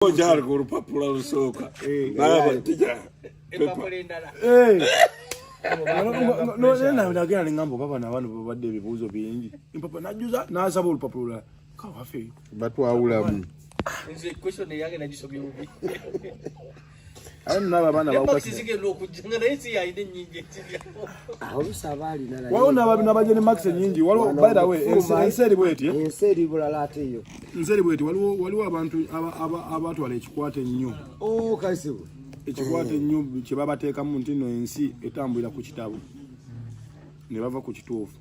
Okyali ku lupapula lusooka naaba tija Empapula endala. Nagenda nengamba oba bano abaana babadde ebibuuzo bingi, empapula najjuza, nasaba olupapula olulala kawafe. Batwawulamu. Nze question eyange nagisomye bubi. Aye nabo abaana Emax bawukasi. zigenda okujja nga naye si yalina ennyingi ekiryawo. Oluusi aba alina naye- Waliwo nabajja ne max enyingi. Waliwo, by the way, ensi eri bweti, eh? Ensi eri bulala ate yo. Ensi eri bweti. Waliwo abantu abatwala ekikwata ennyo. Oh, kasibu. Ekikwata ennyo kye babateekamu nti no ensi etambulira ku kitabo ne bava ku kituufu.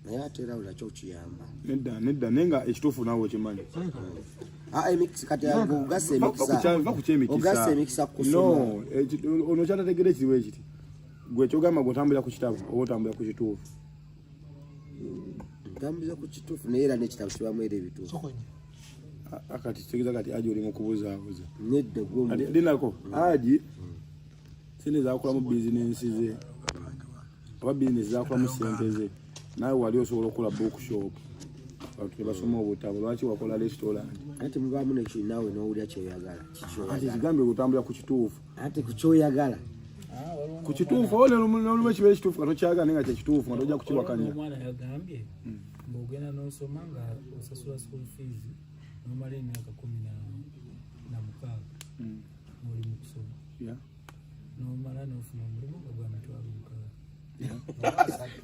Naye ate era nakyo kiyamba. Nedda, nedda, naye nga ekituufu naawe okimanyi. Ah, emikisa kati ago ogassa emikisa. Va ku kyemikisa. Ogassa emikisa ku kusoma. No, ono kyatategera ekiriwo ekiti gwe kyogamba gwe otambulira ku kitabo oba otambulira ku kituufu? Ntambuza ku kituufu, naye era n'ekitabo kibamu era ebituufu. Kati kitegeeza kati aji oli mu kubuzaabuza. Nedda gwe. Kati linako aji sente zakolamu bizinensi ze oba bizinensi zakolamu sente ze, naawe wali osobola okukola bookshop abantu tebasoma obutabo. Lwaki wakola restaurant? Anti mubaamu nekiri naawe n'owulira kyoyagala. Anti Kikyoyagala. kigambye otambulira ku kituufu. Anti ku kyoyagala. Ku kituufu oba nolumu ekibeera ekituufu nga tokyagala, naye nga kyekituufu nga tojja kukiwakanya. Omwana yagambye ng'ogenda n'osoma nga osasula school fees n'omala emyaka 16 ng'oli mu kusoma, n'omala n'ofuna omulimu nga gwa 60,000.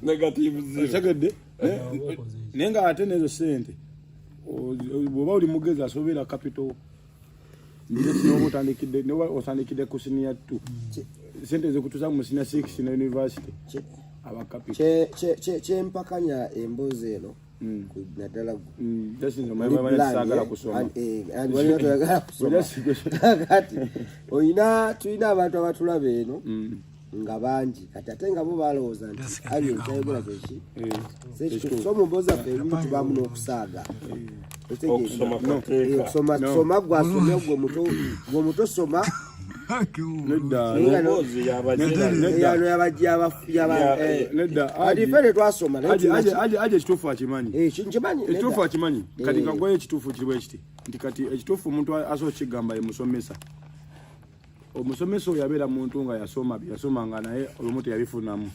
Negative zero. Otegedde? Oba okoze eki? Naye nga ate nezo sente bw'oba oli mugezi asobola capital noba otandikidde, noba otandikidde ku senior two, sente zikutuza mu senior six ne university aba capital. Kyempakanya emboozi eno naddala gwe. Just nze Oli omanyi plan, saagala eh? kusoma. Wali toyagala kusoma. Kati olina, tulina abantu abatulaba eno nga bangi kati ate nga bo balowooza nti alien kyayogera kyeki sekituufu. So mu mboozi zaffe ebimu tubaamu n'okusaaga. Otegeera? Okusoma kuteeka. Okusoma, soma gwe asomye, gwe muto, gwe muto soma. Nedda. Naye nga Emboozi yabajira. Eyano yaba Nedda. Kati ffe tetwasoma naye Aje ekituufu akimanyi. Nkimanyi, nedda. Ekituufu akimanyi. Kati kagwayo, ekituufu kiri bwe kiti nti kati ekituufu omuntu asobola okigamba ye musomesa. Omusomesa oyo abeera muntu nga yasoma byeyasoma nga naye olumu teyabifunamu,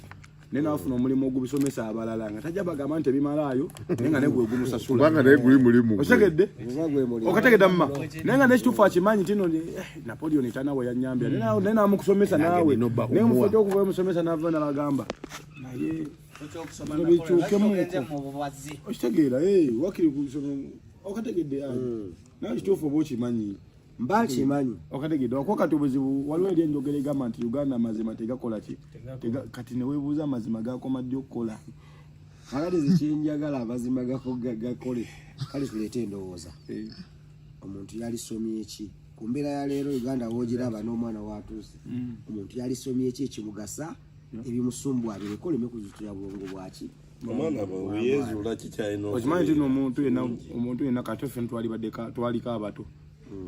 naye naafuna omulimu ogubisomesa abalala nga tajja bagamba nti ebimalaayo, naye nga naye gwe gumusasula. Kubanga naye guli mulimu gwe. Okitegedde? Oba gwe mulimu. Okategedde mma? Naye nga n'ekituufu akimanyi nti no Napoleon tana we yanyambira, naye namukusomesa Nange naawe nina obba naye kumuwa. mufo kyokuva omusomesa nava nabagamba naye Ekyokusoma Bino nakola, bikyukemu. lwaki ogenze mu bubazi? Okitegeera? Wakiri kusoma okategedde ayi naye ekituufu oba okimanyi. Mba nkimanyi. Okategedde? Wakuba kati obuzibu waliwo eri enjogera egamba nti Uganda amazima tegakola ki. Kati neweebuuza amazima gakoma ddi okukola? Kakati nze kyenjagala amazima gakole. Kale tuleete endowooza. Omuntu yalisomye ki ku mbeera ya leero Uganda woogiraba n'omwana watuuse? Omuntu yalisomye ki ekimugasa, ebimusumbwa abireke, oleme kuzitira bwongo bwaki? Omwana bwe yezuula kikyalina. Okimanyi nti no omuntu yenna kati ffe twalibadde twaliko abato.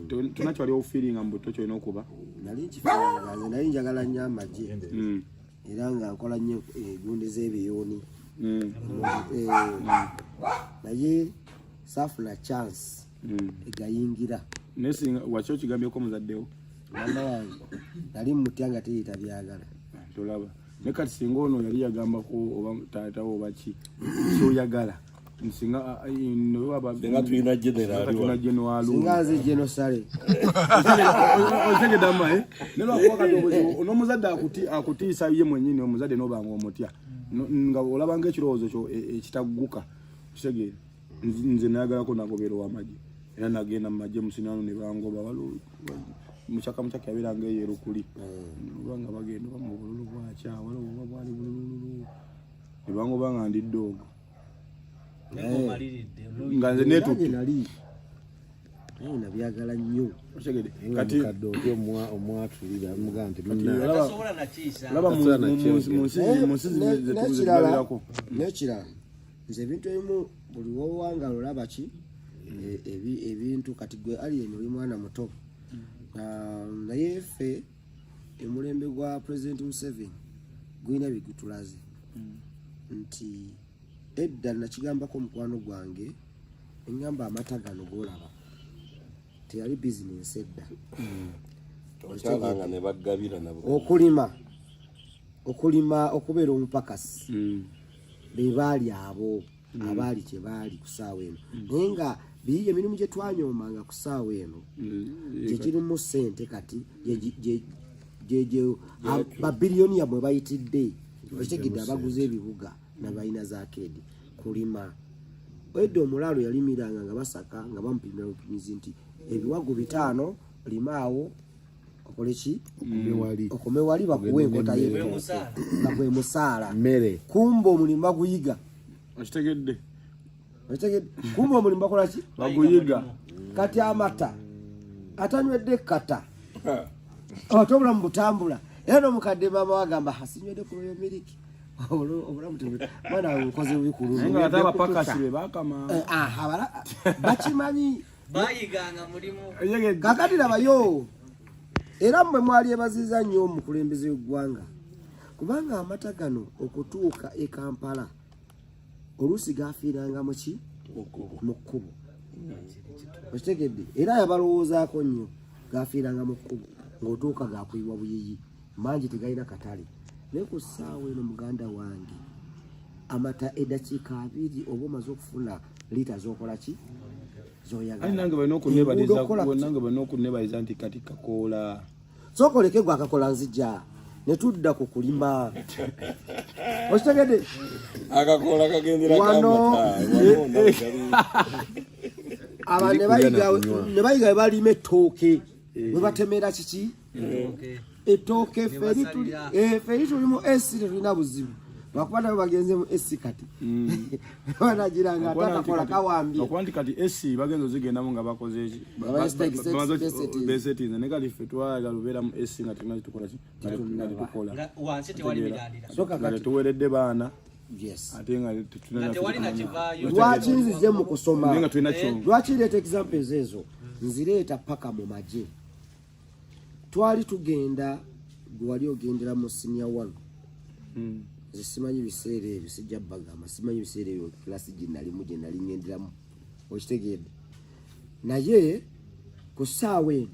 Tunakyali ofeelinga mu buto kyolina okuba. Nali nkifaanana nze nali njagala nnyo amagye era nga nkola nnyo egundi z'ebiyuuni. Naye saafuna chance egayingira. Naye singa waki okigambyeko omuzaddewo? Mama wange nali mutya nga teyita byagala. Tolaba naye kati singa ono yali yagambako oba taatawo oba ki kyoyagala, singa Singa tulina general tulina wano. General. Singa nze genosale. Otegedama naye lwakuba kati obuzibu n'omuzadde akutiisa ye mwennyini omuzadde nobanga omutya nga olabanga ekirowoozo kyo ekitagguka. Kitegeera? Nze nayagalako nagobera owamagye era nagenda mu magye musinano ne bangoba. Waliwo mukyaka mukyaka yabeeranga eyo erukuli oba nga bagenda oba mu bululu bwakya, waliwo oba bwali bulululu ne bangoba nga ndi ddoogo. Naye ng'omaliridde. Nga nze neetutte. Nali naye nabyagala nnyo. Okitegedde? Nga Kati mukadde otya omwatulira mugaa nti Tasobola nakiisa. Laba Tasobola mu nsi N'ekirala zetulabirako. N'ekirala nze ebintu ebimu buli wowangala olaba ki ebintu kati gwe alien oli mwana muto. Ah, naye ffe emulembe gwa President Museveni gulina bigutulaze nti edda nakigambako mukwano gwange eŋŋamba amata gano golaba. Teyali bizinensi edda. Okyalanga ne bagabira nabo. Okulima okubeera omupakasi, be baali abo abaali kye baali ku ssaawa eno, naye nga biyiye emirimu gye twanyoomanga ku ssaawa eno gye girimu ssente kati babiliyoniya mwe bayitidde, okitegedde, abaguza ebibuga nabalina za keedi kulima. Edda omulaalo yalimiranga nga basaka, nga bamupimira bupimizi nti ebiwagu 5 limaawo okole ki, okome wali bakuwe enkota y'ettooke nga gwe musaala. Mmere. Kumba omulimu baguyiga. Okitegedde? Okitegedde? Kumba omulimu bakola ki? Baguyiga. Kati amata atanywedde kata ate obulamu butambula, era n'omukadde maama wagamba hasinywedde ku lwoyo miliki, obulamu mwana wange nkoze bubi ku Naye luno. nga ate abapakasi be bakama. Bakimanyi. Bayiganga mulimu. Okitegedde? Kakati labayo, era mmwe mwali ebaziza nnyo omukulembeze w'eggwanga, kubanga amata gano okutuuka e Kampala oluusi gafiiranga muki, mu kkubo, okitegedde? Era yabalowoozaako nnyo. Gafiiranga mu kkubo ng'otuuka gakuyiwa buyiyi, mangi tegalina katale. Naye ku ssaawa eno, muganda wange, amata eddakiika 20 oba omaze okufuna liita z'okola ki, zoyagala. Ani nange balina okunebaliza. Enguudo okukola. Nange balina okunebaliza nti kati kakoola. Sooka oleke gwe akakola, nzija ne tudda ku kulima, okitegedde? Akakoola kagendera Wano- kamata. Aba ne Eri kulya bayiga na kunywa. ne bayiga bwe balima ettooke, bwe batemera kiki, ettooke. Ne Ffe eri tuli basalira. Ffe eri tuli mu esi, tetulina buzibu lwakuba nabo bagenze mu esi kati banagira nga ate akakola kawambye. Okuba nti kati esi bagenza ozigendamu nga bakoze eki? Nga Besetinze. Naye kati ffe twagala obeera mu esi nga tulina kitukola ki, nga tetukola. Nga wansi tewali mirandira. So Nga kakati tetuweredde baana, yes, ate nga tetulina. Nga tewali nakivaayo. Lwaki nzize mu kusoma? Naye nga tulina kyo. Lwaki ndeeta examples ezo? Nzireeta paka mu magye. Twali tugenda, gwe wali ogendera mu senior one, nze simanyi biseera ebyo, sijja bagamba, simanyi biseera ebyo kilasi gye nalimu, gye nali ngenderamu, okitegedde? Naye ku ssaawa eno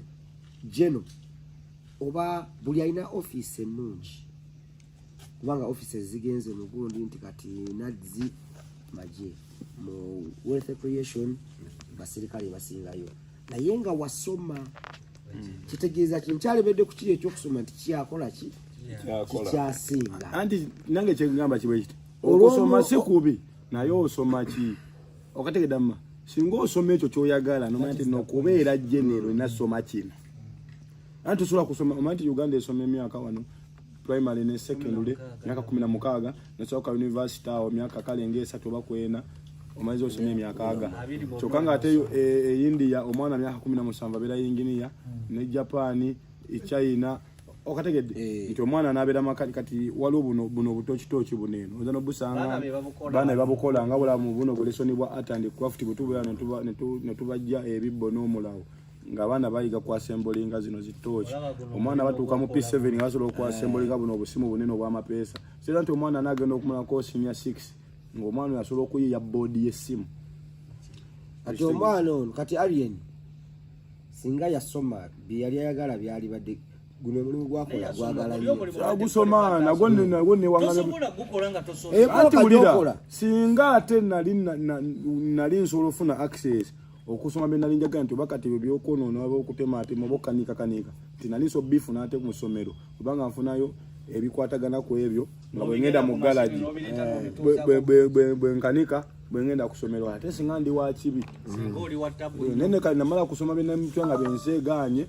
geno oba buli alina ofiisi ennungi, kubanga ofiisi zigenze mu gundi nti kati nazzi magye mu wealth creation basirikale basingayo, naye nga wasoma kitegeeza ki? Nkyalebedde ku kiri ekyokusoma nti kyakola ki, kikyasinga. Anti nange kyengamba kibwe kiti, Olw'omu- okusoma si kubi, naye osoma ki? Okategedde mma? Singa osoma ekyo kyoyagala, nomanya nti nokubeera general olina soma kino. Anti tosobola kusoma, omanyi nti Uganda esoma emyaka wano primary ne secondary myaka 16, nosoboka university awo myaka kale ngaesatu oba kwena, omaliza osoma emyaka aga. Kyokka nga ate e India omwana myaka 17 abeera yinginiya, ne Japan, e China, okategedde? Nti omwana anabeera makati. Kati waliwo buno obutokitoki buno eno oza nobusanga. Baana be babukola. Baana be babukola nga bulamu buno bulesoni bwa art and craft bwetubeera netubajja ebibbo n'omulawo, ng'abaana bayiga kwasembolinga zino zitooki. Olaba guno. Omwana batuuka mu ogukola. P7 nga basobola okwasembolinga buno obusimu bunene obw'amapeesa. Sera nti omwana anaagenda okumalako senior 6 ng'omwana oyo asobola okuyiiya boodi y'essimu. Kati omwana ono, kati Alien singa yasoma bye yali ayagala, byalibadde guno omulimu gwakola gwagala nnyo. Agusoma nagwo nagwo newangana. Tosobola gukola nga tosoma. Anti Koka wulira, gy'okola. Singa ate nali nsobola ofuna access okusoma bye nali njagala, nti oba kati ebyo byokwonoona oba okutemaatema oba okukaniikakaniika, nti nali nsobola bifuna ate mu ssomero, kubanga nfunayo ebikwatagana ku ebyo nga bwe ngenda mu galagi, bwe nkanika, bwe ngenda ku ssomero. Ate singa ndi wa kibi. Singa oli wa tabu. Nene kali namala kusoma byenamutya nga byensi egaanye,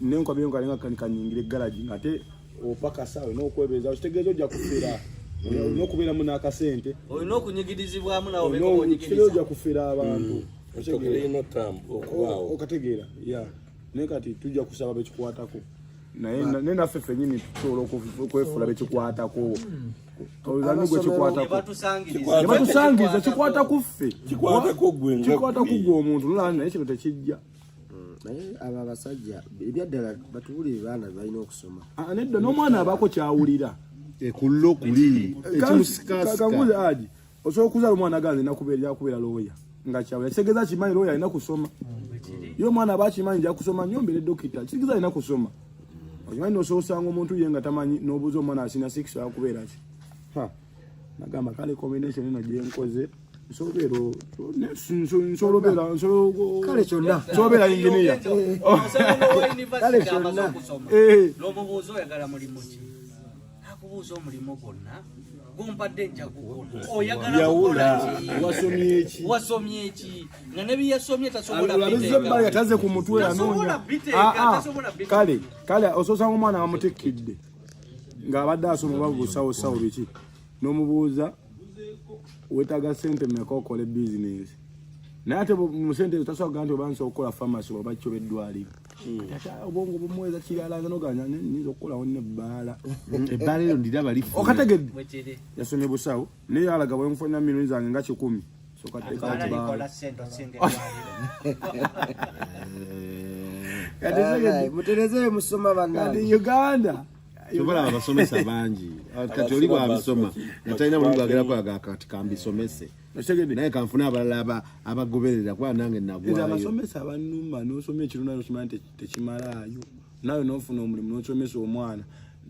nenkuba byenkalinga kanyingira eggalagi, ngate opakasa olina okwebeeza, kitegeeza ojja kufera, olina okubeeramu n'akasente. Olina okunyigirizibwamu nawe obeeko Kitegeeza bwonyigiriza. ojja kufera abantu. Otegeera okubaawo. Okategeera? Ya, naye kati tujja kusaba bekikwatako, naye naffe ffennyini tusobola okwefuula bekikwatako. Oluzanyi gwe kikwatako. Nebatusangiriza. Nebatusangiriza, kikwata ku ffe. Kikwatako gwe nga Kikwata ku gwe. gwe omuntu nolaba, naye kino tekijja. Naye abo abasajja ebyaddala batuwulire, baana balina okusoma. Ah, nedda, n'omwana abaako kyawulira. Ekullo kuli ekimusikasika. Kanguze aji osobola okuzaala omwana aganze nakubeera looya nga kyawulira, kitegeeza kimanyi looya alina kusoma. Ye omwana aba akimanyi nja kusoma nnyo mbeere dokita, kitegeeza alina kusoma. Okimanyi nosobola osanga omuntu ye nga tamanyi, n'obuuza omwana asina 6 akubeera ki. Ha, nagamba kale combination eno gyenkoze nsobola Kale kyonna. nsobola engineer. Osanga owa university Kale amaze kyonna. okusoma. N'omubuuza oyagala mulimu ki, akubuuza omulimu gwonna gumpadde nja gukola, oyagala kukola ki? Wasomye eki? Wasomye ki? Nga ne byeyasomye tasobola Olabizza ebbali ataze ku mutwe Tasobola anoonya. biteeka, Ah, ah. tasobola biteeka. Kale ososanga omwana bamutikidde ng'abadde asoma oba busawosawo biki, n'omubuuza weetaaga sente mmeka okole bizinesi, naye ate mu sente ezo tasobola kugamba nti oba nsobola okukola famasi oba kyoba eddwaliro. Ate obwongo bumuweeza kirala, nze nogamba nyinza okukolawo nebbaala. Ebbaala eryo ndiraba lifu. Okategedde? Bwekiri. Yasomye busawo, naye alaga bwenfuna milioni zange nga 100 soka teekawo Ebbala bbaala. likola ssente osinga eddwaliro. Kati Alright, mutereze musoma kati bannange. Uganda Kyobalaba abasomesa bangi kati oli bwabisoma nga talina mulimu gwagera kwagala, kati kambisomese Okitegedde? naye kanfune abalala abagoberera kuba nange Nze nagwayo. abasomesa abanuma, nosoma ekiro naye osoma nti tekimalaayo, nawe nofuna omulimu nosomesa omwana,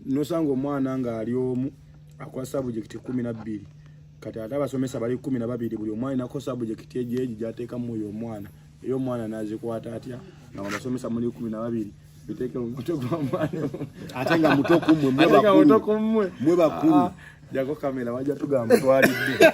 nosanga omwana ng'ali omu akola subject 12, kati ate abasomesa bali 12, buli omwana alinako subject egyo gyateekamu oyo omwana, era omwana nazikwata atya nga abasomesa muli 12 biteeke mu mutwe gw'omwana? Ate nga muto kummwe, mwe Ate nga muto bakulu. ku mmwe. Mwe bakulu. Ah, jako kamera wajja tugamba twalidde.